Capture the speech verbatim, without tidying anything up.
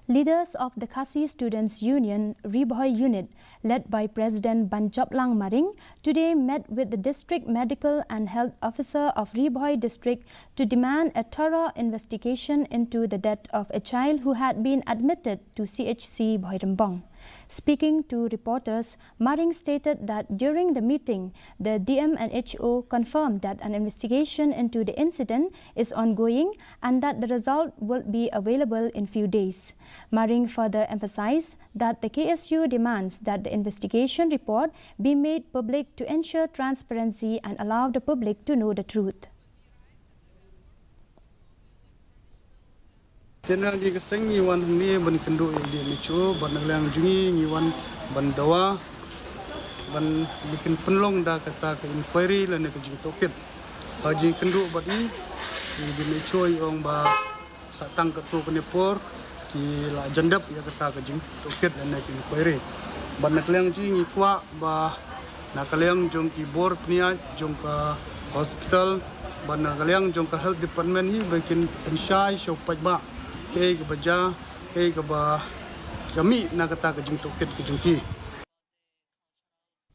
Leaders of the Khasi Students Union Ri Bhoi Unit, led by President Banjoplang Maring, today met with the District Medical and Health Officer of Ri Bhoi District to demand a thorough investigation into the death of a child who had been admitted to C H C Bhoirymbong. Speaking to reporters, Maring stated that during the meeting, the D M and H O confirmed that an investigation into the incident is ongoing and that the result will be available in few days. Maring further emphasized that the K S U demands that the investigation report be made public to ensure transparency and allow the public to know the truth. Te na ngi ka seng ngi wan hangne ban kynduh ïa D M H O, ban na liang jong ngi ngi wan ban dawa, ban ngi kin pynlong da kata ka inquiry lane ka jingtohkit. Ha jingkynduh bad i, i D M H O i ong ba sa tang katto katne por ki la jan dep ïa kata ka jingtohkit lane ka inquiry. Ban na liang jong ngi kwah ba na ka liang jong ki bor pynïaid jong ka hospital, ban na ka liang jong ka health department hi ba kin pynshai sha u paidbah kaei kaba jia, kaei kaba ka mih na kata ka jingtohkit ka jong ki.